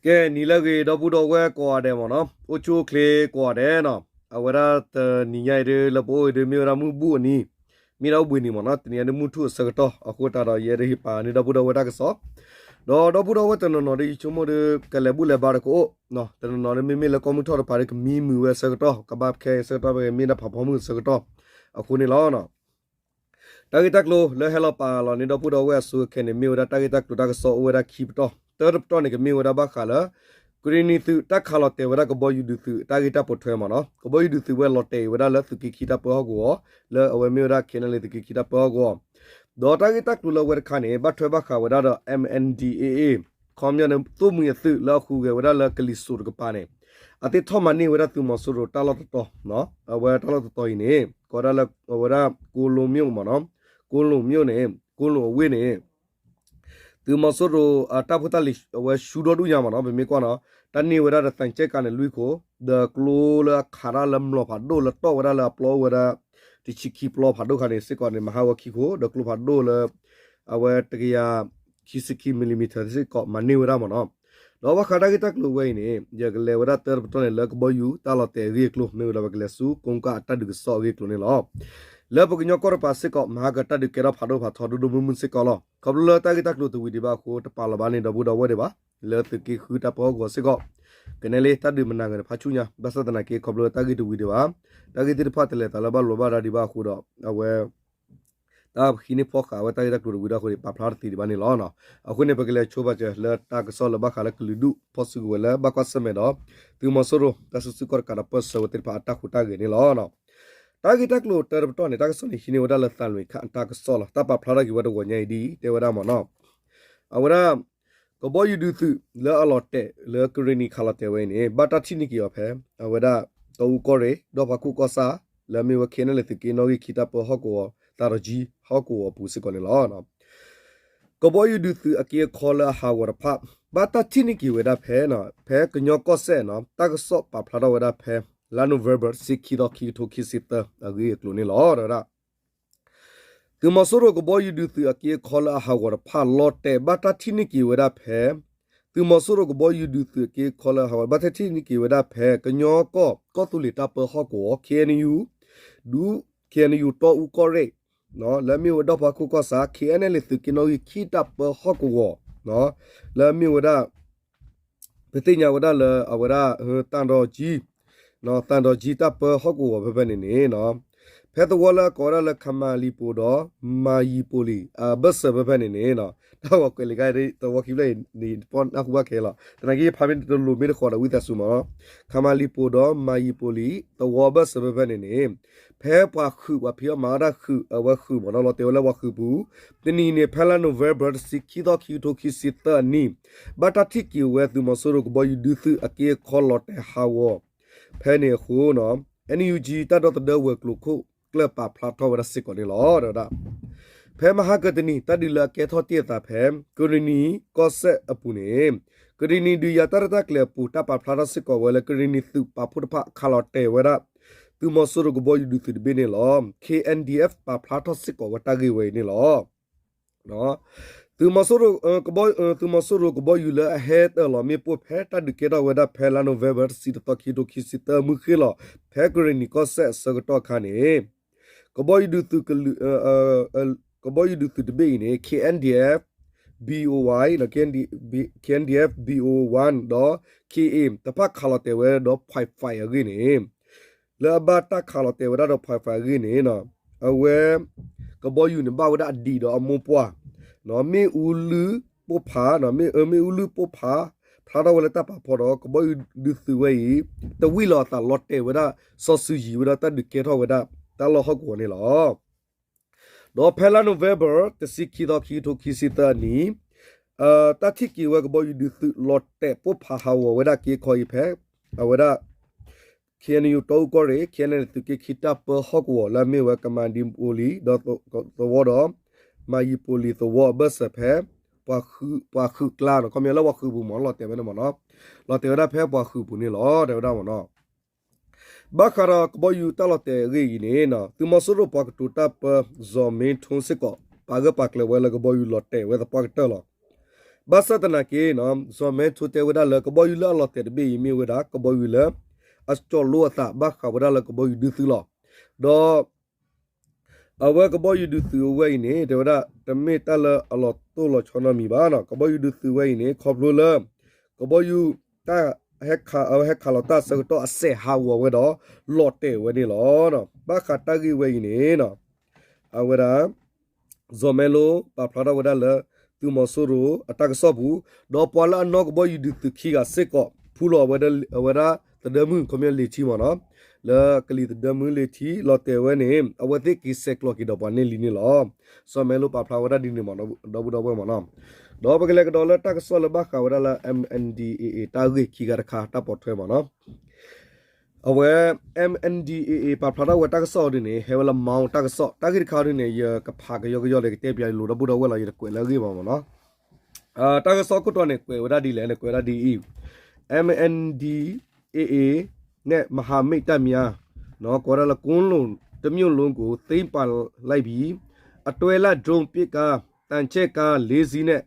ကဲ နံၤလၢအဂ့ၤ ဒီပုၢ်ဒီဝဲၢ်ကိးဂၤဒဲးမ့ၢ်နီၤ, အိၣ်ဆူၣ်အိၣ်ချ့ကိးဂၤဒဲးနီၤ, အဝဲဒၣ်တနံၤညါအံၤဒ်လၢပအိၣ်အံၤဒ်မ့ၢ်ဝဲဒၣ်မုၢ်ဘူၣ်အနံၤ, မ့ၢ်ဒၣ်အိၣ်ဘှံးနံၤမ့ၢ်နီၤ, တနံၤညါဒ်မုၢ်ထူၣ်အဆၢကတီၢ်, အဃိသတးဒီးယအဲၣ်ဒိးဟ့ၣ်ပာ်န့ၢ်ဒီပုၢ်ဒီဝဲၢ်တၢ်ကစီၣ်, ဒီးဒီပုၢ်ဒီဝဲၢ်တနီၤနီၤဒ်ယဆိကမိၣ်ဒီး ကလဲၤဘူၣ်လဲၤဘါဒီးကအိၣ်, တနီၤနီၤဒ်မ့မ့ၢ်လၢကီၢ်မုၢ်ထီၣ်တပၤဒီးကမံမုာ်ဝဲအဆၢကတီၢ်, ကဘၣ်ခဲအံၤဆၢကတီၢ် ပကမံမုာ်ဝဲဆၢကတီၢ်, အဃိန့ၣ်လီၤ. တၢ်ဂ့ၢ်တၢ်ကျိၤလၢဟဲလီၤပာ်လီၤန့ၢ်ဒီပုၢ်ဒီဝဲၢ်အဆိအခဲန့ၣ် မ့ၢ်ဝဲဒၣ်တၢ်ဂ့ၢ်တၢ်ကျိၤတၢ်ကစီၣ်အိၣ်ဝဲဒၣ်ခံပတီၢ်, တၢတပတီၢ်န့ၣ် ကမ့ၢ်ဝဲဒၣ်ဘၣ်ဃးလၢ ကရ့ၣ်နံၤသုးတၢ်ခးလီၤတဲာ်ဝဲဒၣ်ကဘီယူၤဒုးသုးတၢ်ဂ့ၢ်တၢ်ပိာ်ထွဲမ့ၢ်နီၤ, ကဘီယူၤဒုးသုးဝဲလီၤတဲာ်ဝဲဒၣ်လၢသုးက့ခံတၢ်ပၢဟီၣ်ကဝီၤ, လၢအဝဲမ့ၢ်ဝဲဒၣ် ခဲနလ့ သုးက့ခံတၢ်ပၢဟီၣ်ကဝီၤ, ဒီးတၢ်ဂ့ၢ်တၢ်ကျိၤလၢအဝဲတခါန့ၣ် ဘၣ်ထွဲဘၣ်ဃးဝဲဒၣ်ဒီး M N D A A ခီပညီန့ၣ် သိၣ်မှံၤအသုးလၢအဟူးဂဲၤဝဲဒၣ်လၢကလံၤစိးတကပၤန့ၣ်, အသ့ၣ်ထီၣ်မၤန့ၢ်ဝဲဒၣ်သုးမီၤစိရိၤတၢ်လီၢ်တတီၤ, အဝဲတၢ်လီၢ်တတီၤအံၤန့ၣ် ကိးဝဲဒၣ်လၢ အဝဲဒၣ် ကိလိၤမၠိၣ်မ့ၢ်နီၤ, ကိလိၤမၠိၣ်န့ၣ် ကိလိၤအဝ့ၢ်န့ၣ် သုးမီၤစိရိၤ တၢ်ဖိတၢ်လံၤအဝဲရှုံးဒီဒူၣ်ညါမ့ၢ်နီၤ, ပမ့ၢ်ကွၢ်နီၤ, တၢ်န့ၢ်ဝဲဒၣ်ဒီးသံချပ်ကားန့ၣ်လွံၢ်ခိၣ်, ဒီးကျိလၢအခးတၢ်လၢမျိာ်ဖးဒိၣ်လၢတီၢ်ဝဲဒၣ်လၢအပျီအိၣ်ဝဲဒၣ် တဆံခံပျီဖးဒိၣ်ခါန့ၣ်စ့ၢ်ကီးန့ၣ် မၤဟးဂီၤခံခိၣ်, ဒီးကျိဖးဒိၣ်လၢ အဝဲတကယၤခံဆံခံ millimeter စ့ၢ်ကီးမၤန့ၢ်ဝဲဒၣ်မ့ၢ်နီၤ, ဒီးဘၣ်ဃးတၢ်ဂ့ၢ်တၢ်ကျိၤဝဲအံၤန့ၣ် ယကလဲၤဝဲဒၣ်တၢတပတီၢ်န့ၣ် လၢကဘီယူၤတၢ်လီၤတဲာ်အဂ့ၢ်အကျိၤ မ့ၢ်ဝဲဒၣ်ပကလဲၤဆူကိးကးအတၢ်ဒုးကစီၣ်အဂ့ၢ်အကျိၤန့ၣ်လီၤ. လၢပကညီကီၢ်တပၤစ့ၢ်ကီး မၤဟးဂီၤတၢ်ဒုးကဲထီၣ်ဖးဒိၣ်ဖးထီဒိၣ်ဒိၣ်မုၢ်မုၢ်စ့ၢ်ကီးလီၤ. ခီဖျိလၢတၢ်ဂ့ၢ်တၢ်ကျိၤတဝံၤဒံးဘၣ်အဃိ တပာ်လီၤဘၣ်န့ၣ်ဒီပုၢ်ဒီဝဲၢ်ဒံးဘၣ်, လၢသုးက့ဃုတၢ်ပၢဟီၣ်ကဝီၤစ့ၢ်ကီး, ကနဲလံ တၢ်ဒုးမနၤဂ့ၤတဖၣ်ဆူညါ ဘၣ်ဆၣ်သနာ်က့ ခီဖျိလၢတၢ်ဂ့ၢ်တဝံၤဒံးဘၣ်, တၢ်ဂ့ၢ်သ့ၣ်တဖၣ်တလဲၤသးလၢဘၣ်လိာ်ဘၣ်ဒါဒံးဘၣ်အဃိဒီး အဝဲ တၢ်ဟံးန့ၢ်ဖီၣ်ဃာ်ဝဲတၢ်ဂ့ၢ်တၢ်ကျိၤတဝံၤဒၣ်အဃိန့ၣ် ပာ်ဖျါတသ့ဒံးဘၣ်န့ၣ်လီၤ. အဃိန့ၣ် ပကလဲၤဆိဘၣ်စၢၤလၢတၢ်ကစီၣ်လၢဘၣ်ဃးလၢကလုာ်ဒူၣ်ဖီၣ်စုကဝဲၤလၢဘၣ်ကွၢ်ဆၢၣ်မဲာ်ဒီး သုးမီၤစိရိၤ တၢ်စုဆူၣ်ကီၢ်တကးဒီးပၢၢ်ဆၢဝဲသ့ၣ်တဖၣ်အတၢ်ဟူးတၢ်ဂဲၤန့ၣ်လီၤ. တၢ်ဂ့ၢ်တၢ်ကျိၤတၢတပတီၢ်န့ၣ် တၢ်ကစီၣ်န့ၣ် ဟံးန့ၢ်ဝဲဒၣ်လၢသးလွံၢ်ခါအတၢ်ကစီၣ်လီၤ. တၢ်ပာ်ဖျါထီၣ်က့ၤဝဲတဂီၤညါအံၤဒ်တဲဝဲဒၣ်မ့ၢ်နီၤ, အဝဲဒၣ် ကဘီယူၤဒုးသုးလၢအလီၤတဲာ်လၢကရ့ၣ်နံၤခးလီၤတဲာ်ဝဲအံၤန့ၣ် ဘၣ်တၢ်ထံၣ်န့ၢ်က့ၤအီၤဖဲ အဝဲဒၣ် တီအူကီၢ်ရ့ၣ် ဒီၣ်ဖးခိၣ်ကီၢ်ဆၣ် လၢအမ့ၢ်ဝဲ ခဲနလ့ သုးက့နီၣ်ဂံၢ်ခံတၢ်ပၢဟီၣ်ကဝီၤ သးဒီးကၠံဟီၣ်ကဝီၤအပူၤစ့ၢ်ကီးန့ၣ်လီၤ. ကဘီယူၤဒုးသုးအက့အခီလၢအဟးဂီၤတဖၣ် ဘၣ်တၢ်ထံၣ်န့ၢ်က့ၤဝဲဒၣ်ဖဲ ဖဲကညီကီၢ်စဲၣ်နီၤ တၢ်ကစီၣ်ပာ်ဖျါထီၣ်ဝဲဒၣ်ဖဲ လါနိၣ်ဝ့ဘၢၣ် တဆံခံသီ ခံကထိခံဆံသၢ အဂ့ၢ်အကျိၤန့ၣ်လီၤ. တဲဝဲဒၣ် သုးမီၤစိရိၤကဘီယူၤဒုးသုးအက့အခီလၢအဟးဂီၤတဖၣ် လီၤတဲာ်ဘၣ်တၢ်ထံၣ်န့ၢ်က့ၤဝဲဒၣ်ဖဲ သုးမီၤစိရိၤကဘီယူၤဒုးသုးအက့အခီလၢအဟးဂီၤ ဘၣ်တၢ်ထံၣ်န့ၢ်က့ၤဝဲဒၣ်ဖဲ ကညီကီၢ် ကီၢ်သူလ့ၤတၢ်ပၢဟီၣ်ကဝီၤ K N U ဒူ K N U တီအူကီၢ်ရ့ၣ် လၢအမ့ၢ်ဝဲဒီၣ်ဖးခိၣ်ကီၢ်ဆၣ် K N L A သုးက့နီၣ်ဂံၢ်ခံတၢ်ပၢဟီၣ်ကဝီၤ လၢအမ့ၢ်ဝဲဒၣ် ပသ့ၣ်ညါဝဲဒၣ်လၢအဝဲဒၣ် သၣ်ဒီကၠံ သၣ်ဒီကၠံတၢ်ပၢဟီၣ်ကဝီၤဖဲဖဲန့ၣ်န့ၣ် ဖဲသဝီလၢအကိးဝဲဒၣ်လၢ ခမၤလံၤပိၤဒီး မၤယံၤပိၤလံၤ အဘၢၣ်စၢၤဖဲဖဲန့ၣ်န့ၣ် တၢ်ဂီၤကွဲးလံာ်ခါအံၤ သဝီခံဖျၢၣ်အံၤန့ၣ် ပနၢ်ဟူဘၣ်ခဲလီၤ. သနာ်က့ ယဖးမ့ၢ်တလိၤမ့ၢ်တဃီဒီး ဝံသးစူၤမ့ၢ်နီၤ, ခမၤလံၤပိၤဒီး မၤယံၤပိၤလံၤ သဝီအဘၢၣ်စၢၤဖဲဖဲန့ၣ်န့ၣ် ဖဲပှၤဃုာ် ပှၤဖံးအီၣ်မၤအီၣ်တၢ်ဃုာ် အဝဲဃုာ်မ့ၢ်နီၤ လီၤတဲာ်ဝဲလၢပှၤဃုာ်ပူၤ တနံၤန့ၣ် ဖဲလါနိၣ်ဝ့ဘၢၣ် တဆံခံသီ ခံကထိခံဆံသၢအနံၣ် ဘၣ်တၢ်ထံၣ်က့ၤဝဲသုးမီၤစိရိၤကဘီယူၤဒုးသုးအက့အခီလီၤတဲာ်ဟးဂီၤ ဖဲန့ၣ်အဃိနီၤ N U G တၢ်ဒီသဒၢဝဲၤကျိၤခိၣ်ကျၢၢ်ပာ်ဖျါထီၣ်ဝဲဒၣ်စ့ၢ်ကီးန့ၣ်လီၤ. တဲဝဲဒၣ် ဖဲမဟါကတနံၤ တၢ်ဒုးလၢအကဲထီၣ်တ့ၢ်အသးဖဲ ကရ့ၣ်နံၤကီၢ်စဲၣ်အပူၤန့ၣ် ကရ့ၣ်နံၤဒုးယၤတၢ်ရဲၣ်တၢ်ကျဲၤအပူၤ တၢ်ပာ်ဖျါထီၣ်စ့ၢ်ကီးဝဲလၢ ကရ့ၣ်နံၤသုးပာ်ဖှိၣ်တဖၣ်ခးလီၤတဲာ်ဝဲဒၣ် သုးမီၤစိရိၤကဘီယူၤဒုးသုးတဘ့ၣ်န့ၣ်လီၤ. K N D F ပာ်ဖျါထီၣ်စ့ၢ်ကီးဝဲတၢ်ဂ့ၢ်ဝဲအံၤန့ၣ်လီၤ. သုးမီၤစိရိၤ သုးမီၤစိရိၤကဘီယူၤလၢအဟဲတၢၢ်လီၤမ့ၣ်ပိၢ်ဖဲတၢ်ဒုးကဲထီၣ်ဝဲဒၣ်ဖဲလါနိၣ်ဝ့ဘၢၣ် တဆံတသီ ခံကထိခံဆံသၢ မုၢ်ဃ့ၢ်လီၤ ဖဲကရ့ၣ်နံၤကီၢ်စဲၣ်အဆၢကတီၢ်အခါန့ၣ် ကဘီယူၤဒုးသုးကလုာ် ကဘီယူၤဒုးသုးတဘ့ၣ်အံၤန့ၣ် K N D F B O Y K N D F B O one ဒီး K A တဖၣ်ခးလီၤတဲာ်ဝဲဒီး Pi Five အဂ့ၢ်န့ၣ် လၢအဘၣ်တၢ်ခးလီၤတဲာ်ဝဲဒၣ်ဒီး Pi Five အဂ့ၢ်န့ၣ် အဝဲ ကဘီယူၤန့ၣ် ဘၣ်ဝဲဒၣ်အဒံးဒီးအမိၢ်ပှၢ် မ့ၣ်အူလုၢ်ပိၢ်ဖး မ့ၣ်အူလုၢ်ပိၢ်ဖး ဖျါထီၣ်ဝဲလၢတၢ်ပာ်ဖီဒီး ကဘီယူၤဒုးသုးဝဲအံၤ တဝံၣ်လီၤအသးလီၤတဲာ်ဝဲဒၣ် စီၤစုၤယံၤဝဲဒၣ်တၢ်ဒုးကဲထီၣ်ဝဲဒၣ် တၢ်လီၢ်ဟီၣ်ကဝီၤန့ၣ်လီၤ. ဒီးဖဲလါနိၣ်ဝ့ဘၢၣ် တဆံခံသီ ခံကထိခံဆံသၢအနံၣ် တၢ်ထံၣ်က့ၤဝဲကဘီယူၤဒုးသုးလီၤတဲာ်ပိၢ်ဖးဟးဂီၤဝဲဒၣ်က့ခီအံၤဖဲ အဝဲဒၣ် K N U တီအူကီၢ်ရ့ၣ် K N L A သုးက့ခံတၢ်ပၢဟီၣ်ကဝီၤ လၢအမ့ၢ်ဝဲ ကမၤဒံပိၤလံၤ ဒီးသဝီဒီး မၤယံၤပိၤလံၤသဝီအဘၢၣ်စၢၤဖဲ ပှၤဃုာ်ကျါနီၤ ခီပညီလၢပှၤဃုာ်ပူၤမ့ၢ် လီၤတဲာ်ဝဲန့ၣ်မ့ၢ်နီၤ လီၤတဲာ်ဝဲဒၣ်ဖဲပှၤဃုာ်ပူၤန့ၣ်လီၤ တဲဝဲဒၣ်မ့ၢ်နီၤ ဘၣ်ဃးဒီးကဘီယူၤတၢ်လီၤတဲာ်အဂ့ၢ်အံၤန့ၣ် သုးမီၤစိရိၤပှၤကတိၤတၢ်ပၢ စီၤမ့ထိစ့ၢ်ကီး ပာ်ဂၢၢ်ပာ်ကျၢၤဝဲလၢကဘီယူၤလီၤတဲာ်ဝဲသပှၢ်ကတၢၢ်လီၤ. ဘၣ်ဆၣ်သနာ်က့ စီၤမဲထိတဲဝဲဒၣ်လၢကဘီယူၤလၢအလီၤတဲာ်တဘ့ၣ်အံၤမ့ၢ်ဝဲဒၣ် ကဘီယူၤလၢ အကၠီၤလိအသးဘၣ်ဃးဝဲဒၣ်လၢကဘီယူၤဒုးသုးလီၤ. ဒီး အဝဲကဘီယူၤဒုးသုးအဝဲအံၤန့ၣ် တဲဝဲဒၣ် တမ့ၢ်တၢ်လၢအလီၤတိၢ်လီၤဆီနီတမံၤဘၣ်နီၤ. ကဘီယူၤဒုးသုးဝဲအံၤန့ၣ် ခီဖျိလၢ ကဘီယူၤ တၢ် အဝဲဟဲခးလီၤတၢ်ဆၢကတီၢ်အစဲးဟးဂီၤဝဲဒီး လီၤတဲာ်ဝဲန့ၣ်လီၤ. ဘၣ်ဃးတၢ်ဂ့ၢ်ဝဲအံၤန့ၣ် အဝဲဒၣ် စီၤမဲလိ ပာ်ဖျါထီၣ်ဝဲဒၣ်လၢ သုးမီၤစိရိၤအတၢ်ကစီၣ်ပူၤ, ဒီးပှၤလၢအနီၣ်ကဘီယူၤဒုးသုးခံဂၤစ့ၢ်ကီး ဖူလီၤဝဲဒၣ် အဝဲဒၣ်သဒၢမုၢ် ခီပညီလံာ်ထံမ့ၢ်နီၤ, လၢကလံၤသဒၢမုၢ်လံာ်ထံ လီၤတဲာ်ဝဲန့ၣ် အဝဲသ့ၣ်က့ၤဆဲးကျိးက့ၤဒီးပှၤန့ၢ်လံန့ၣ်လီၤ. စီၤမဲလိပာ်ဖျါဝဲဒၣ်ဒ်န့ၣ်မ့ၢ်နီၤ ဒီပုၢ်ဒီဝဲၢ်မ့ၢ်နီၤ. ဒီးပကလဲၤကဒီးလၢတၢ်ကစီၣ်လၢဘၣ်ဃးဝဲဒၣ်လၢ M N D A A တၢ်ဂ့ၢ်ခံဂၤတခါတၢ်ပိာ်ထွဲမ့ၢ်နီၤ. အဝဲ M N D A A ပာ်ဖျါထီၣ်ဝဲတၢ်ကစီၣ်အီၤဒ်န့ၣ် ဟဲဝဲလၢ Mao တၢ်ကစီၣ် တၢ်ဂ့ၢ်တခါအီၤဒ်န့ၣ် ယကဖးကယီကယီဒီး ကတဲပၠးလိာ်ဒီပုၢ်ဒီဝဲၢ်လီၤ ယတကွဲးလၢအဂ့ၢ်ဘၣ်မ့ၢ်နီၤ. တၢ်ကစီၣ်ခိၣ်တီန့ၣ် ကွဲးဝဲဒၣ်ဒ်လဲၣ်န့ၣ် ကွဲးဝဲဒၣ်ဒ်အံၤ, M N D A A နဲ့ မဟာမိတ်တပ်များ ကွဲးဝဲဒၣ်လၢ ကွင်းလုံတစ်မြို့လုံးကို သိမ်းပိုက်လိုက်ပြီ, အတွဲလိုက် drone ပစ်ကား, သံချပ်ကားလေးစီးနဲ့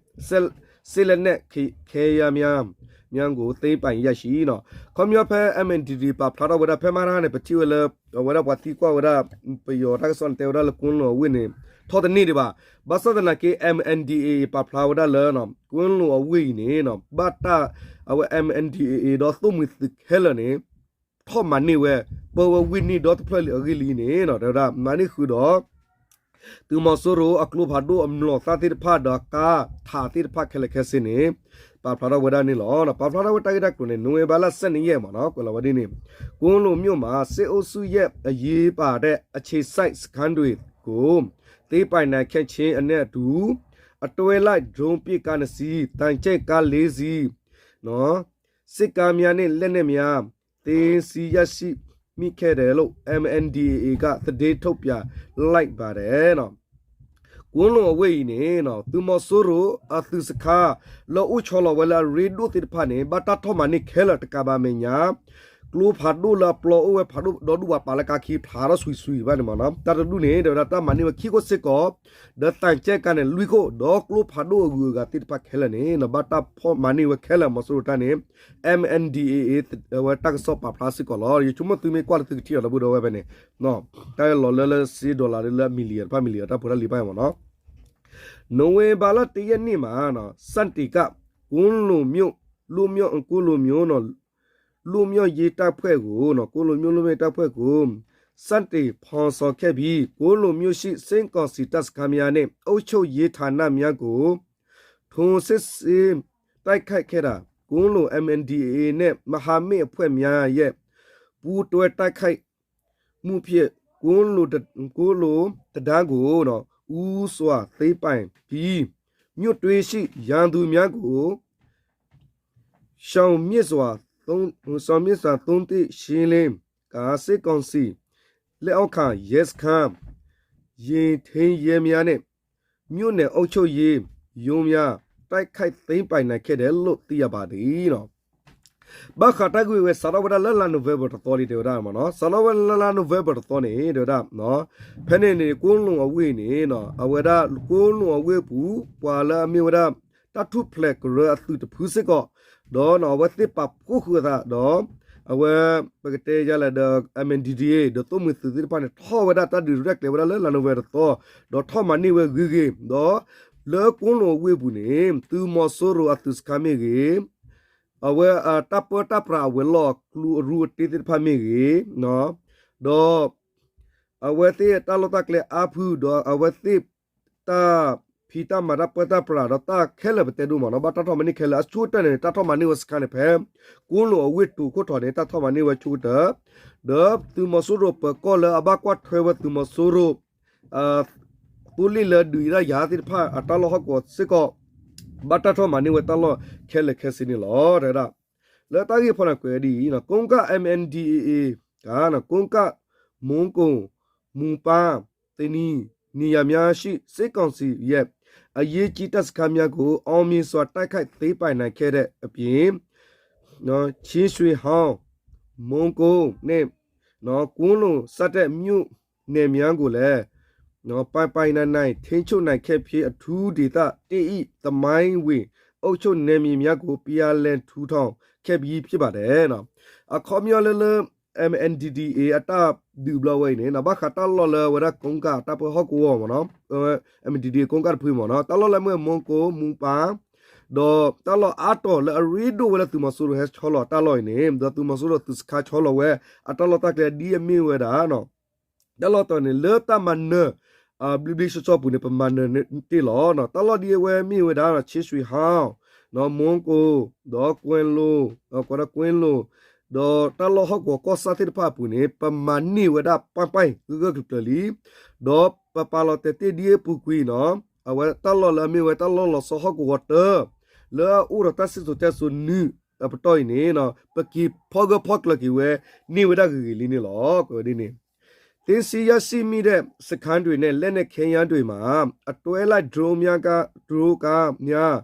စစ်လက်နက်ခဲယမ်းများကို သိမ်းပိုက်ရရှိ နီၤ. ခီပညီဖဲ M N D A A ပာ်ဖျါထီၣ်ဝဲဒၣ်ဖဲမဟါတဟါန့ၣ် ပထံၣ်ဝဲလၢ အဝဲဒၣ်ပှၤသံကွၢ်ဝဲဒၣ် ပယီၤတၢ်ကစီၣ်န့ၣ် တဲဝဲဒၣ်လၢ ကွင်းလုံ အဝ့ၢ်န့ၣ် ထီၣ်တန့ၢ်ဒံးဘၣ်. ဘၣ်ဆၣ်သနာ်က့ M N D A A ပာ်ဖျါဝဲဒၣ်လၢ ကွင်းလုံ အဝ့ၢ်အံၤန့ၣ် ဘၣ်တၢ် အဝဲ M N D A A ဒီးသိၣ်မှံၤသုးခဲလၢာ်န့ၣ် ထီၣ်မၤန့ၢ်ဝဲ ပၢဝဲဝ့ၢ်နံၣ်ဒီတဖျၢၣ်လံအဂ့ၢ်လံန့ၣ် တဲဝဲဒၣ် မၤန့ၢ်ဃုာ်ဒီး သုးမီၤစိရိၤအကျိဖးဒိၣ်အမျိာ်သၣ်သ့ၣ်တဖၣ်ဒီးကါထးသ့ၣ်တဖၣ်ခဲလၢာ်ခဲဆ့န့ၣ် ပာ်ဖျါထီၣ်ဝဲဒၣ်န့ၣ်လီၤ. ပာ်ဖျါထီၣ်ဝဲတၢ်ဂ့ၢ်တၢ်ကျိၤန့ၣ် နိၣ်ဝ့ဘၢၣ်လါ ဆယ့်နှစ်ရက် မ့ၢ်နီၤ ကွဲးလီၤဝဲဒ်န့ၣ်, ကွင်းလုံမြို့မှာ စစ်အုပ်စုရဲ့ အရေးပါတဲ့ အခြေစိုက်စခန်းတွေကို သိမ်းပိုက်နိုင်ခဲ့ခြင်းနဲ့အတူ အတွဲလိုက် drone ပစ်ကားနှစ်စီး, သံချပ်ကားလေးစီး, စစ်ကားများနဲ့ လက်နက်များ သိမ်းဆည်းရရှိမိခဲ့တယ်လို့ M N D A A က သတင်းထုတ်ပြန်လိုက်ပါတယ် ကွင်းလုံ အဝ့ၢ်အံၤန့ၣ် သုးမီၤစိရိၤအသုးစခန်း လၢအိၣ်ဆီလီၤဝဲလၢအရ့ဒိၣ်သ့ၣ်တဖၣ်န့ၣ် ဘၣ်တၢ်ထီၣ်မၤန့ၢ်ခဲလၢာ်တကးဘၣ်အမဲာ်ညါ ကျိဖးဒိၣ်လၢအပျီအိၣ်ဝဲဖးဒိၣ်ဒီဒူၣ်ပှၤပာ်လၢကါခံဖျါထီၣ်ဆွံးဆွံးဘၣ်န့ၣ်မ့ၢ်နီၤ တၢ်တဒူၣ်န့ၣ် တဲဝဲဒၣ်တၢ်မၤန့ၢ်ဝဲခံခိၣ်စ့ၢ်ကီး ဒီးသံချပ်ကားန့ၣ် လွံၢ်ခိၣ် ဒီးကျိဖးဒိၣ်အဂုၤအဂၤသ့ၣ်တဖၣ်ခဲလၢာ်န့ၣ် ဘၣ်တၢ်ဖီၣ်မၤန့ၢ်ဝဲခဲလၢာ် မီၤစိရိၤတၢ်န့ၣ် M N D A A အဝဲတၢ်ကစီၣ်ပာ်ဖျါစ့ၢ်ကီးလီၤ. ယဆိကမိၣ်သုမ့ၢ်ကွၢ်လၢသုကထံၣ်အီၤဒီပုၢ်ဒီဝဲၢ်ဖဲန့ၣ် တၢ်လီၤလၢလၢစ့ dollar လၢ million တဖၣ် million တၢ်ဖိတၢ်လံၤဘၣ်မ့ၢ်နီၤ နိုဝင်ဘာလ တစ်ရက်နေ့မှာ စတင်က ကိုးလုံမြို့ လွတ်မြောက် ကိုးလုံမြို့နော် လွတ်မြောက်ရေးတပ်ဖွဲ့ကိုနော် ကိုးလုံမြို့လွတ်မြောက်ရေးတပ်ဖွဲ့ကို စတင်ဖော်ဆောင်ခဲ့ပြီး ကိုးလုံမြို့ရှိ စစ်ကောင်စီတပ်စခန်းများနှင့် အုပ်ချုပ်ရေးဌာနများကို ထိုးစစ်ဆင်တိုက်ခိုက်ခဲ့တာ ကိုးလုံ M N D A A နဲ့ မဟာမိတ်အဖွဲ့များရဲ့ ပူးတွဲတိုက်ခိုက် မှုဖြင့် ကိုးလုံတ ကိုးလုံတံတားကို ဦးစွာသိမ်းပိုက်ပြီး မြို့တွင်းရှိရန်သူများကို ရှောင်မြေစွာသုံး ရှောင်မြေစွာသုံးသပ်ရှင်းလင်းကာ စစ်ကောင်စီလက်အောက်ခံရဲစခန်း ယာဉ်ထိန်းရဲများနှင့် မြို့နယ်အုပ်ချုပ်ရေးရုံးများ တိုက်ခိုက်သိမ်းပိုက်နိုင်ခဲ့တယ်လို့ သိရပါတယ် ဘၣ်ဃးတၢ်ဂ့ၢ်ဝဲ စးထီၣ်ဝဲဒၣ်လၢလါ November တသီလံ တဲဝဲဒၣ်မ့ၢ်နီၤ စးထီၣ်ဝဲလၢလါ November တသီန့ၣ် တဲဝဲဒၣ် ဖဲန့ၣ်န့ၣ် ကိးလူင်အဝ့ၢ်န့ၣ် အဝဲဒၣ်ကိးလူင်အဝ့ၢ်အပူၤ ပှၤလၢအမ့ၢ်ဝဲဒၣ် တၢ်ထူၣ်ဖျဲးကရၢအသုးတဖုစ့ၢ်ကီး ဒီးအဝဲသ့ၣ်ပာ်ဖှိၣ်ဃုာ်အသးဒီး အဝဲ ပကတဲယၤလဲၣ်ဒီး M N D A A ဒီးသိၣ်မှံၤသုးသ့ၣ်တဖၣ်န့ၣ် ထီၣ်ဝဲဒၣ်တၢ်ဒုးရဲၣ်ကျဲၤဝဲဒၣ်လၢလါ November တသီ ဒီးထီၣ်မၤန့ၢ်ဝဲဂ့ၤဂ့ၤ ဒီး လၢကိးလူင်အဝ့ၢ်အပူၤန့ၣ် သုးမီၤစိရိၤအသုးစခန်းမ့ၢ်ဂ့ၤ အဝဲအတၢ်ပၢတၢ်ပြးအဝဲၤလီၢ်အကျူအရူအတ့သ့ၣ်တဖၣ်မ့ၢ်ဂ့ၤ ဒီး အဝဲသ့ၣ်တၢ်လီၢ်တၢ်ကျဲအါဖုဒီးအဝဲသ့ၣ် တၢ်ဖံးတၢ်မၤတၢ်ပၢတၢ်ပြးဒီးတၢ်ခဲလၢာ်ပတဲဒိၣ်မ့ၢ်နီၤ ဘၣ်တၢ်ထီၣ်မၤန့ၢ်ခဲလၢာ် အဆိကတၢၢ်န့ၣ် တၢ်ထီၣ်မၤန့ၢ်ဝဲစခန်းန့ၣ် ဖဲ ကိးလူင်အဝ့ၢ်တိၤခိၣ်ထီၣ်န့ၣ် တၢ်ထီၣ်မၤန့ၢ်ဝဲဆိကတၢၢ် ဒီးသုးမီၤစိရိၤပၢၤကီၢ်လၢအဘၣ်ကွၢ်ထွဲဝဲသုးမီၤစိရိၤ သိလ့ၣ်လၢဒုးတၢ်ယၤသ့ၣ်တဖၣ်အတၢ်လီၢ်ဟီၣ်ကဝီၤစ့ၢ်ကီး ဘၣ်တၢ်ထီၣ်မၤန့ၢ်ဝဲတၢ်လီၢ်ခဲလၢာ်ခဲဆ့န့ၣ်လီၤ တဲဝဲဒၣ် လၢတၢ်ဂ့ၢ်ဖီန့ၣ်ကွဲးဒ်အံၤ ကိုးကန့် M N D A A က ကိုးကန့် မုံးကိုး မုံးပန်း သနံး နေရာများရှိ စစ်ကောင်စီရဲ့ အရေးကြီးတပ်စခန်းများကို အောင်မြင်စွာ တိုက်ခိုက်သိမ်းပိုက်နိုင်ခဲ့တဲ့အပြင် ချင်းရွှေဟောင် မုံးကိုး နဲ့ ကွင်းလုံ စတဲ့ မြို့နယ်များကိုလည်း ပိုင်ပိုင်နိုင်နိုင် ထိန်းချုပ်နိုင်ခဲ့ပြီး အထူးဒေသတစ်၏ သမိုင်းဝင် အုပ်ချုပ်နယ်မြေများကို ပြန်လည်ထူထောင်ခဲ့ပြီးဖြစ်ပါတယ် အခီပညီလၢလၢ MNDAA အတၢ်ဒုးဘျီဝဲအံၤန့ၣ် ဘၣ်ဃးတၢ်လီၢ်လၢအဝဲဒၣ် ကိကၣ် တၢ်ပၢဟီၣ်ကဝီၤမ့ၢ်နီၤ, MNDAA ကိကၣ်တဖုမ့ၢ်နီၤ, တၢ်လီၢ်လၢအမ့ၢ်ဝဲ မူကီး, မူပၢ်, ဒီးတၢ်လီၢ်အါတီၤလၢအရ့ဒိၣ်ဝဲလၢသုးမီၤစိရိၤဟဲဆီလီၤတၢ်လီၢ်အံၤန့ၣ် ဒီးသုးမီၤစိရိၤသုးစခါဆီလီၤဝဲ အတၢ်လီၢ်တၢ်ကျဲဒ်အမ့ၢ်ဝဲဒၣ် တၢ်လီၢ်တီၤန့ၣ် လၢတၢ်မၤနၢၤ ဘျ့ဘျ့ဆှီဆှီပူၤန့ၣ် ပမၤနၢၤတ့ၢ်လီၤ. တၢ်လီၢ်ဒ်အဝဲမ့ၢ်ဝဲဒၣ် ခ့ဆွံဟီၣ်, မူကီး, ဒီးကွဲလိၤ, ကွဲလိၤ, ဒီးတၢ်လီၢ်ဟီၣ်ကဝီၤကီၢ်ဆၣ်သ့ၣ်တဖၣ်အပူၤန့ၣ် ပမၤန့ၢ်ဝဲဒၣ်ပၢ်ပၢ်ဂၢၢ်ဂၢၢ်ကျၢၤကျၢၤလံ, ဒီးပပာ်လီၤတဲာ်တ့ၢ်ဒ်အပူၤကွံာ်နီၤ အဝဲတၢ်လီၢ်လၢအမ့ၢ်ဝဲတၢ်လီၢ်လီၤဆီဟီၣ်ကဝီၤတၢ လၢအအိၣ်ဒီးတၢ်စံၣ်စိၤတဲစိၤနုာ်အပတီၢ်အံၤန့ၣ် ပက့ၤဖီၣ်ဂၢၢ်ဖီၣ်ကျၢၤက့ၤဝဲန့ၢ်ဝဲဒၣ်ဂ့ၤဂ့ၤလံန့ၣ်လီၤ. ကွဲးဝဲဒ်န့ၣ် သိမ်းဆည်းရရှိမိတဲ့ စခန်းတွေနဲ့ လက်နက်ခဲယမ်းတွေမှာ အတွဲလိုက် drone များက drone ကားများ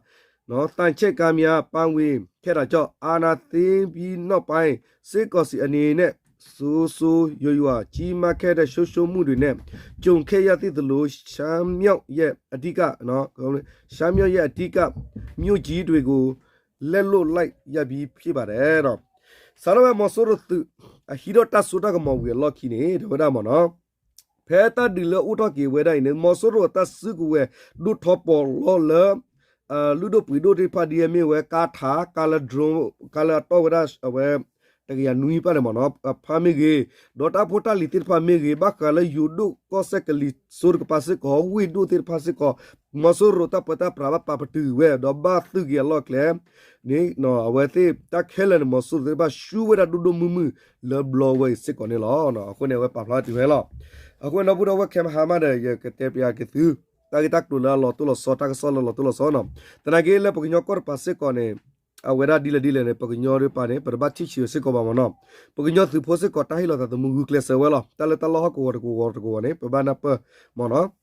သံချပ်ကားများ ပါဝင်ခဲ့တာကြောင့် အာဏာသိမ်းပြီးနောက်ပိုင်း စစ်ကောင်စီအနေနဲ့ ဆိုးဆိုးရွားရွား ကြီးမားခဲ့တဲ့ ဆုံးရှုံးမှုတွေနဲ့ ကြုံခဲ့ရသည့်သလို ရှမ်းမြောက်ရဲ့အဓိက ရှမ်းမြောက်ရဲ့အဓိက မြို့ကြီးတွေကို လက်လွှတ်လိုက်ရပြီးဖြစ်ပါတယ် စးထီၣ်ဝဲ မီၤစိရိၤသုး အဟံးထီၣ်တၢ်စိတၢ်ကမီၤဝံၤအလီၢ်ခံန့ၣ် တဲဝဲဒၣ်မ့ၢ်နီၤ ဖဲတၢ်ဒုးလၢအိၣ်ထီၣ်က့ၤဝဲဒၣ်အံၤန့ၣ် မီၤစိရိၤအတၢ်စုကဝဲၤဒိၣ်ထီၣ်ပီးလီလၢ လုၢ်ဒိၣ်ပှ့ၤဒိၣ်သ့ၣ်တဖၣ်ဒ်အမ့ၢ်ဝဲကါထး ကါလၢ drone ကါလၢအတီၢ်ဝဲဒၣ်အဝဲ တကယၤနွံပၣ်န့ၣ်မ့ၢ်နီၤ အဖါမ့ၢ်ဂ့ၤ, ဒီးတၢ်ဖိတၢ်လံၤသ့ၣ်တဖၣ်မ့ၢ်ဂ့ၤ, ဘၣ်ဃးလၢယိၤဒိၣ်ကီၢ်စဲၣ်ကလံၤစိးတကပၤစ့ၢ်ကီး ဝ့ၢ်ဒိၣ်သ့ၣ်တဖၣ်စ့ၢ်ကီး မီၤစိရိၤတၢ်ပၢတၢ်ပြးဘၣ်ပာ်ပတုာ်ဝဲ ဒီးဘၣ်သုးက့ၤအလီၢ်ကျဲန့ၣ် အဝဲသ့ၣ်တၢ်ခဲလၢာ်န့ၣ် မီၤစိရိၤသ့ၣ်တဖၣ်ဆူၣ်ဝဲဒၣ်ဒိၣ်ဒိၣ်မုၢ်မုၢ်လၢဘျီဝဲအံၤစ့ၢ်ကီးန့ၣ်လီၤ. အဃိန့ၣ် အဝဲပာ်ဖျါတုၤဝဲလီၤ. အဃိန့ၣ် ဒီပုၢ်ဒီဝဲၢ်ခဲမဟါမးဒီး ယကတဲပျးက့ၤသု တၢ်ဂ့ၢ်တၢ်ကျိၤလၢအလီၤတိၢ်လီၤဆီ တၢ်ကစီၣ်လၢအလီၤတိၢ်လီၤဆီနီၤ. သနာ်က့လၢပကညီကီၢ်တပၤစ့ၢ်ကီးန့ၣ် အဝဲဒၣ်ဒ်လဲၣ်ဒ်လဲၣ်န့ၣ် ပကညီတပၤန့ၣ် ပတဘၣ်ထံၣ်ဆံးစ့ၢ်ကီးဘၣ်မ့ၢ်နီၤ. ပကညီသုးဖိစ့ၢ်ကီး တၢ်ဟ့ၣ်လီၤသးသမူဂုာ်ကျဲးစၢးဝဲလီၤ. တၢ်လၢတၢ်လီၢ်ဟီၣ်ကဝီၤတကဝီၤတကဝီၤန့ၣ် ပဘၣ်နၢ်ပၢၢ်မ့ၢ်နီၤ.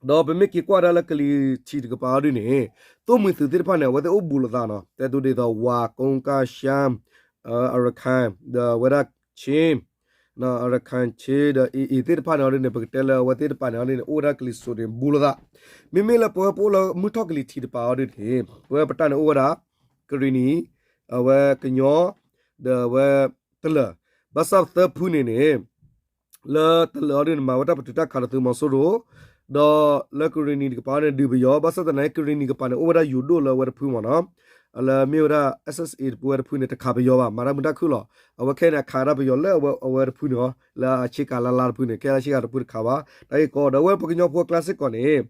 ဒီးပမ့ၢ်က့ၤကွၢ်ဒၣ်လၢကလံၤထံးတကပၤအီၤဒ်န့ၣ် သိၣ်မှံၤသုးသ့ၣ်တဖၣ်န့ၣ် အဝဲသ့ၣ်အိၣ်ဘူးလိာ်သးနီၤ. တဲတူဒ်သိး ဝၤ ကိကၣ် ရှမ်း အရခဲၣ် ဒီးအဝဲဒၣ် ခ့ၣ် အရခဲၣ် ခ့ၣ် ဒီး အ့ၣ်အ့ၣ် သ့ၣ်တဖၣ်န့ၣ်အီၤဒ်န့ၣ် ပကတဲလၢအဝဲသ့ၣ်တပၤန့ၣ်အီၤဒ်န့ၣ် အိၣ်ဝဲဒၣ်ကလံၤစိးန့ၣ် ဘူးလိာ်သး. မ့မ့ၢ်လၢပဝဲပအိၣ်လၢမုၢ်ထီၣ်ကလံၤထံးတပၤအီၤဒ်န့ၣ် ပဝဲပတၢ်န့ၣ်အိၣ်ဝဲဒၣ် ကရံၣ်နံၣ် အဝဲကညီ ဒီးအဝဲတလၢၤ ဘၣ်ဆၣ်သၢဖုန့ၣ်န့ၣ် လၢတလၢၤအီၤဒ်န့ၣ် မၤဝဲတၢ်ပတုာ်တၢ်ခးဒီးသုးမီၤစိရိၤ, ဒီးလၢကရံၣ်နံၣ်တကပၤန့ၣ် ဒုးပယီၤ, ဘၣ်ဆၣ်သနာ်က့ ကရံၣ်နံၣ်တကပၤန့ၣ် အိၣ်ဝဲဒၣ်ယိၤဒိၣ်လၢအဝဲတဖုမ့ၢ်နီၤ, လၢမ့ၢ်ဝဲဒၣ် SSA တဖုဝဲတဖုန့ၣ် တခးပယီၤဘၣ်, မၤတၢ်မုာ်တၢ်ခုၣ်လီၤ. အဝဲခဲအံၤန့ၣ် အခးဒၣ်ပယီၤလၢအဝဲတဖုန့ၣ်လီၤ, လၢအဆ့ကၤလါလါတဖုန့ၣ်, ခဲလၢဆ့ကၤတဖုတခးဘၣ်, တၢ်ဂ့ၢ်ကီဒီး အဝဲပကညီဖိအကျါစ့ၢ်ကီးန့ၣ်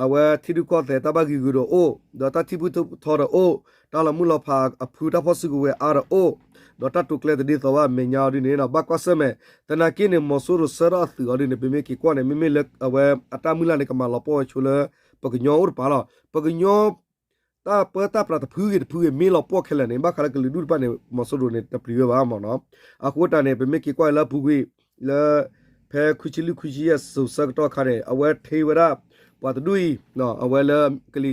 အဝဲထံရူၢ်ကီၢ်သဲးတၢ်ဘၣ်ဂံာ်ဂုာ်ဒီးအိၣ်, ဒီးတၢ်ထံၣ်ဖုၣ်ထီဒီးအိၣ်, တၢ်လီၤမုၢ်လီၤဖးအဖုတၢ်ဖီၣ်စုကဝဲၤအါဒီးအိၣ်, ဒီးတၢ်တိာ်ကျဲတဒ်သိးဘၣ်အမဲာ်ညါအီၤဒ်န့ၣ် ဘၣ်ကွၢ်ဆၢၣ်မဲာ်, သနာ်က့န့ၣ် မီၤစိရိၤဆှၢထီၣ်အသုးအီၤဒ်န့ၣ် ပမ့ၢ်က့ၤကွၢ်န့ၣ် မ့မ့ၢ်လၢအဝဲအတၢ်မုၢ်လၢ်န့ၣ် ကမၤလီၤပှီၢ်ဝဲဆိလၢ ပကညီအိၣ်တပၤလီၤ. ပကညီ တၢ်ပၢတၢ်ပြးတဖုဂ့ၤတဖုဂ့ၤ မ့ၢ်လီၤပှီၢ်ခဲလၢာ်န့ၣ် ဘၣ်ဃးလၢကလုာ်ဒူၣ်တဖၣ်န့ၣ် မီၤစိရိၤန့ၣ် တပျံၤဝဲဘၣ်မ့ၢ်နီၤ. အဃိတၢ်န့ၣ် ပမ့ၢ်က့ၤကွၢ်လၢအပူၤကွံာ် လၢ ဖဲခွံဆံလွံၢ်ခွံဆံယဲၢ်စိၤဆၢကတီၢ်အခါန့ၣ် အဝဲထံၣ်ဝဲဒၣ် ပှၤတဒူၣ်အံၤ အဝဲလၢကလံ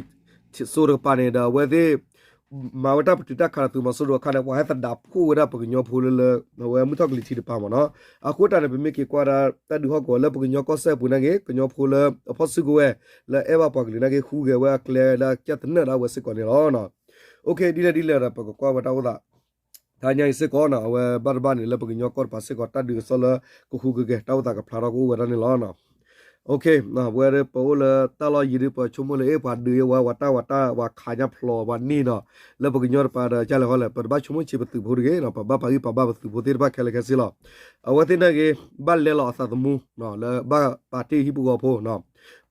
ၤစိးတကပၤန့ၣ် ဒီးအဝဲသ့ၣ် မၤဝဲတၢ်ပတုာ်တၢ်ခးဒီးသုးမီၤစိရိၤအခါန့ၣ် ပှၤဟဲသဒးဖှိၣ်ဝဲဒၣ်ပကညီဖိလၢလၢ အဝဲမုၢ်ထီၣ်ကလံၤထံးတပၤမ့ၢ်နီၤ. အဃိတၢ်န့ၣ် ပမ့ၢ်က့ၤကွၢ်ဒၣ်တၢ်ဒုးဟီၣ်ကဝီၤလၢပကညီကီၢ်စဲၣ်အပူၤနာ်က့ ကညီဖိလၢအဖီၣ်စုကဝဲၤ လၢအဲၣ်ဘၣ်ပှၤကလုာ်နာ်က့ ဟူးဂဲၤဝဲအကျဲလၢကၢ်သနၢၣ်ဒၣ်ဝဲစ့ၢ်ကီးန့ၣ်လီၤ. ဒ်လဲၣ်ဒ်လဲၣ်ဒီး ပကကွၢ်ဝဲတၢ်အိၣ်သး တဟါညါအံၤစ့ၢ်ကီးနီၤ အဝဲဘၣ်တဘၣ်န့ၣ် လၢပကညီကီၢ်တပၤစ့ၢ်ကီး တၢ်ဒုးကစီၣ်လၢကဟူးကဂဲၤ တၢ်အိၣ်သးကဖျါထီၣ်ကအိၣ်ဝဲဒၣ်န့ၣ်လီၤ. ပဝဲပအိၣ်လၢတၢ်လီၢ်ယံၤဒ် ပဆိကမိၣ်လၢ အ့ၣ် ပှၤဒုးယဲဝဲ ပှၤတၢ်ဝဲတၢ် ပှၤခးညါဖျိးပှၤန့ၢ်နီၤ လၢပကညီတပၤဒီး ကလဲၤဃီလဲၣ် ပတဘၣ်ဆိကမိၣ်ဆံးပသုးဖိတဂ့ၤနီၤ ပဘၣ်ပာ်ဂံၢ်ပာ်ဘါပသုးဖိသ့ၣ်တဖၣ်ခဲလၢာ်ခဲဆ့လီၤ. အဝဲသ့ၣ်နာ်က့ ဘၣ်လဲလီၤအသးသမူ လၢဘၣ်ပာ်တ့ၢ်ဟံၣ်ဖိဃီဖိနီၤ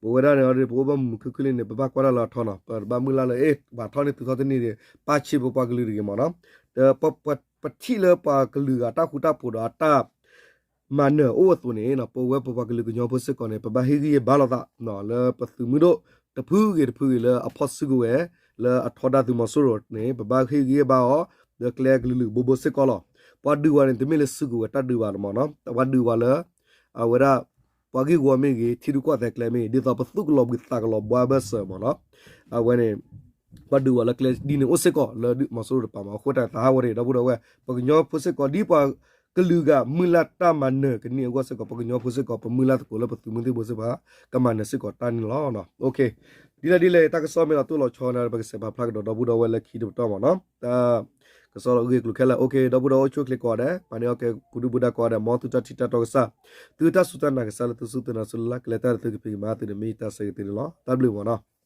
ပဝဲဒၣ်န့ၣ်အီၤဒ် ပအိၣ်ဘၣ်မုာ်မုာ်ခုၣ်ခုၣ်လံန့ၣ် ပဘၣ်ကွၢ်တၢ်လၢအထီနီၤ ပတဘၣ်မုၢ်လၢ်လၢ အ့ၣ် ပှၤထီန့ၢ်သုးထီတန့ၢ်ဒီး ပာ်ဆံးပပှၤကလုာ်တဂ့ၤမ့ၢ်နီၤ. ပထံၣ်လၢပှၤကလုာ်ဂၤတၢ်ဃူတၢ်ဖိးဒီးအတၢ်မၤနၢၤအိၣ်အသိးန့ၣ် ပဝဲပပှၤကလုာ်ကညီဖိစ့ၢ်ကီးန့ၣ် ပဘၣ်ဟ့ၣ်ဂံၢ်ဟ့ၣ်ဘါလိာ်သး လၢပသုးမုၢ်ဒိၣ်တဖုဂ့ၤတဖုဂ့ၤလၢအဖီၣ်စုကဝဲၤ လၢအထီဒါသုးမီၤစိရိၤန့ၣ် ပဘၣ်ဟ့ၣ်ဂံၢ်ဟ့ၣ်ဘါအီၤ လၢကျဲကလုာ်လုာ်ဘိဘိစ့ၢ်ကီးလီၤ. ပှၤဒုးဝဲန့ၣ် တမ့ၢ်လၢစုကဝဲၤတၢ်ဒုးဘၣ်မ့ၢ်နီၤ ပှၤဒုးဝဲလၢ အဝဲဒၣ် ပှၤဂ့ၢ်ဝီမ့ၢ်ဂ့ၤ ထံရူၢ်ကီၢ်သဲးကျဲမ့ၢ်ဂ့ၤ ဒ်သိးပသူၣ်ကလီၤဘှံးသးကလီၤဘှါဘၢၣ်စၢၤမ့ၢ်နီၤ အဝဲန့ၣ် ပှၤဒုးဝဲလၢကျဲဒ်န့ၣ်အိၣ်စ့ၢ်ကီးလၢမီၤစိရိၤတပၤမ့ၢ် အဃိတၢ်သးဟးဂီၤန့ၣ် ဒီပုၢ်ဒီဝဲၢ် ပကညီဖိစ့ၢ်ကီးဒ်ပှၤကလုာ်ဂၤမုၢ်လၢ်တၢ်မၤနၢၤကန့ၢ်အဂီၢ်စ့ၢ်ကီး ပကညီဖိစ့ၢ်ကီး ပမုၢ်လၢ်သကိးလၢပသုးမုၢ်သံၣ်ဘိစ့ၢ်ကီး ကမၤနၢၤစ့ၢ်ကီးတၢ်န့ၣ်လီၤ. ဒ်လဲၣ်ဒ်လဲၣ် တၢ်ကစီၣ်မ့ၢ်လီၤတိၢ်လီၤဆီန့ၣ် ပကစဲးပာ်ဖျါကဒီးဒီပုၢ်ဒီဝဲၢ်လၢခံတပတီၢ်မ့ၢ်နီၤ. တၢ်ကစီၣ်လၢအဂ့ၢ်အကျိၤခဲလၢာ် အိၣ်ခ့ ဒီပုၢ်ဒီဝဲၢ်အိၣ်ဆူၣ်အိၣ်ချ့ကိးဂၤဒဲး ပာ်န့ၢ်အီၣ်ကဲပူၤဒုၣ်ပူၤဒါကိးဂၤဒဲး မ်သုတၢ်ထံၣ်တၢ်တီကစၢ် သုတၢ်စူၢ်တၢ်နာ်ကစၢ်လၢသုစူၢ်သုနာ်သုလၢ်လၢ် ကလဲၤတၢ်ဒီးသုကဖံးကမၤသုန့ၣ် မ့ၢ်ယတၢ်ဆၢဂ့ၤသုန့ၣ်လီၤ. တၢ်ဘျုးမ့ၢ်နီၤ.